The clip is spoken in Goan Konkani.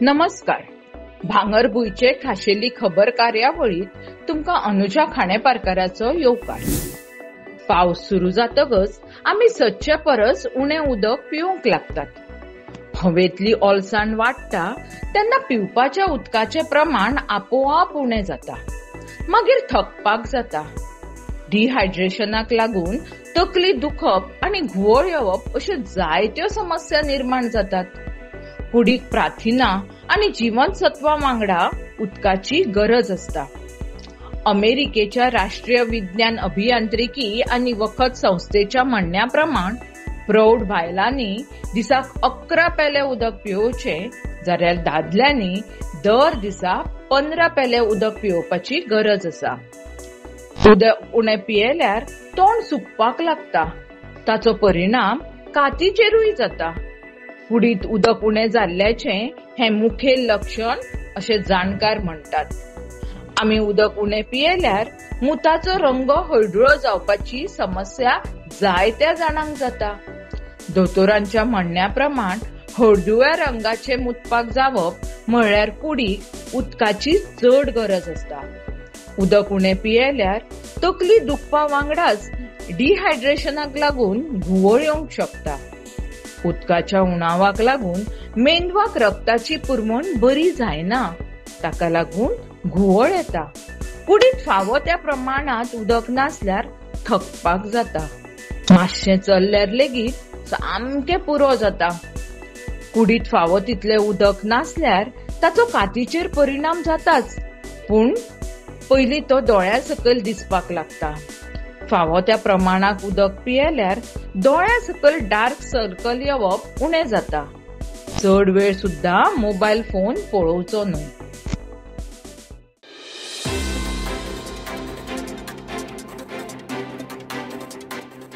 नमस्कार. भांगरभूंयचे खाशेली खबर कार्यावळीत तुमकां अनुजा खांडेपारकाराचो येवकार. पावस सुरू जातकच आमी सदचे परस उणें उदक पिवंक लागतात. हवेंतली ओलसाण वाडटा तेन्ना पिवपाच्या उदकाचें प्रमाण आपोआप उणें जाता. मागीर थकपाक जाता. डिहायड्रेशनाक लागून तकली दुखप आनी घुंवळ येवप अश्यो जायत्यो समस्या निर्माण जातात. कुडीक प्राथिनां आनी जीवनसत्वां वांगडा उदकाची गरज आसता. अमेरिकेच्या राष्ट्रीय विज्ञान अभियांत्रिकी आनी वखद संस्थेच्या म्हणण्या प्रमाण प्रौढ बायलांनी दिसाक 11 पेले उदक पिवोवचें, जाल्यार दादल्यांनी दर दिसा 15 पेले उदक पिवोवपाची गरज आसा. उदक उणें पियेल्यार तोंड सुकपाक लागता. ताचो परिणाम कातीचेरूय जाता. कुडींत उदक उणें जाल्ल्याचें हें मुखेल लक्षण अशें जाणकार म्हणटात. आमी उदक उणें पियेल्यार मुताचो रंग हळडुळो जावपाची समस्या जायत्या जाणांक जाता. दोतोरांच्या म्हणण्या प्रमाण हळडुव्या रंगाचे मुतपाक जावप म्हळ्यार कुडीक उदकाची चड गरज आसता. उदक उणें पियेल्यार तकली दुखपा वांगडाच डिहायड्रेशनाक लागून घुंवळ येवंक शकता. उदकाच्या उणावाक लागून मेंदवाक रक्ताची पुरवण बरी जायना, ताका लागून घुंवळ येता. कुडींत फावो त्या प्रमाणांत उदक नासल्यार थकपाक जाता. मातशें चल्ल्यार लेगीत सामकें पुरो जाता. कुडींत फावो तितलें उदक नासल्यार ताचो कातीचेर परिणाम जाताच, पूण पयलीं तो दोळ्या सकयल दिसपाक लागता. फावो त्या प्रमाणाक उदक पियेल्यार दोळ्या सकयल डार्क सर्कल येवप उणें जाता. चड वेळ सुद्दां मोबायल फोन पळोवचो न्हय.